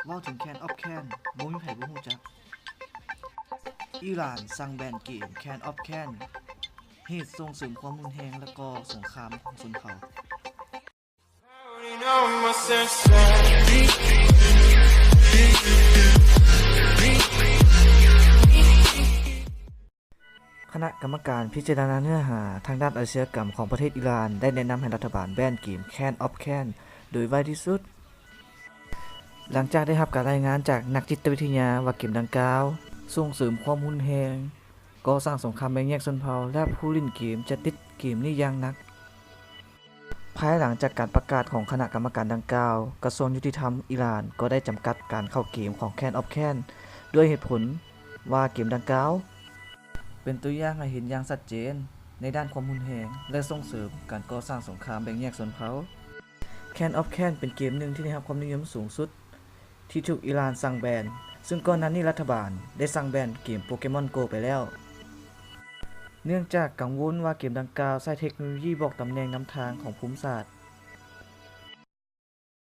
ເວົ້າເຖິງ Clan of Clan ບໍ່ມີໃຜບໍ່ຮູ້ຈັກ. ອີຣານສັ່ງແບນເກມ Clan of Clan ເຫດສົ່ງເສີມຄວາມຮຸນແຮງ ແລະ ກໍ່ສົງຄາມຂອງຊົນເຜົ່າ. ຄະນະກຳມະການພິຈາລະນາເນື້ອຫາທາງດ້ານອາຊະຍາກຳຂອງປະເທດອີຣານ ໄດ້ແນະນຳໃຫ້ລັດຖະບານແບນເກມ Clan of Clan ໂດຍໄວທີ່ສຸດ. ຫຼັງຈາກໄດ້ຮັບການລາຍງານຈາກນັກຈິດຕະວິທະຍາວ່າເກມດັ່ງກ່າວສົ່ງເສີມຄວາມຮຸນແຮງ, ກໍ່ສ້າງສົງຄາມແບ່ງແຍກຊົນເຜົ່າ ແລະ ຜູ້ຫຼິ້ນເກມຈະຕິດເກມນີ້ຢ່າງໜັກ. ພາຍຫຼັງຈາກການປະກາດຂອງຄະນະກຳມະການດັ່ງກ່າວ, ກະຊວງຍຸຕິທຳອີຣານກໍໄດ້ຈຳກັດການເຂົ້າເກມຂອງ Clan of Clan ດ້ວຍເຫດຜົນວ່າເກມດັ່ງກ່າວເປັນຕົວຢ່າງໃຫ້ເຫັນຢ່າງຊັດເຈນໃນດ້ານຄວາມຮຸນແຮງ ແລະ ສົ່ງເສີມການກໍ່ສ້າງສົງຄາມແບ່ງແຍກຊົນເຜົ່າ. Clan of Clan ເປັນເກມໜຶ່ງທີ່ໄດ້ຮັບຄວາມນິຍົມສູງສຸດ ທີ່ຖືກອີຣານສັ່ງແບນ, ຊຶ່ງກ່ອນໜ້ານີ້ລັດຖະບານໄດ້ສັ່ງແບນເກມ Pokemon Go ໄປແລ້ວ, ເນື່ອງຈາກກັງວົນວ່າເກມດັ່ງກ່າວໃຊ້ເທັກໂນໂລຢີບອກຕຳແໜ່ງນຳທາງຂອງພູມສາດ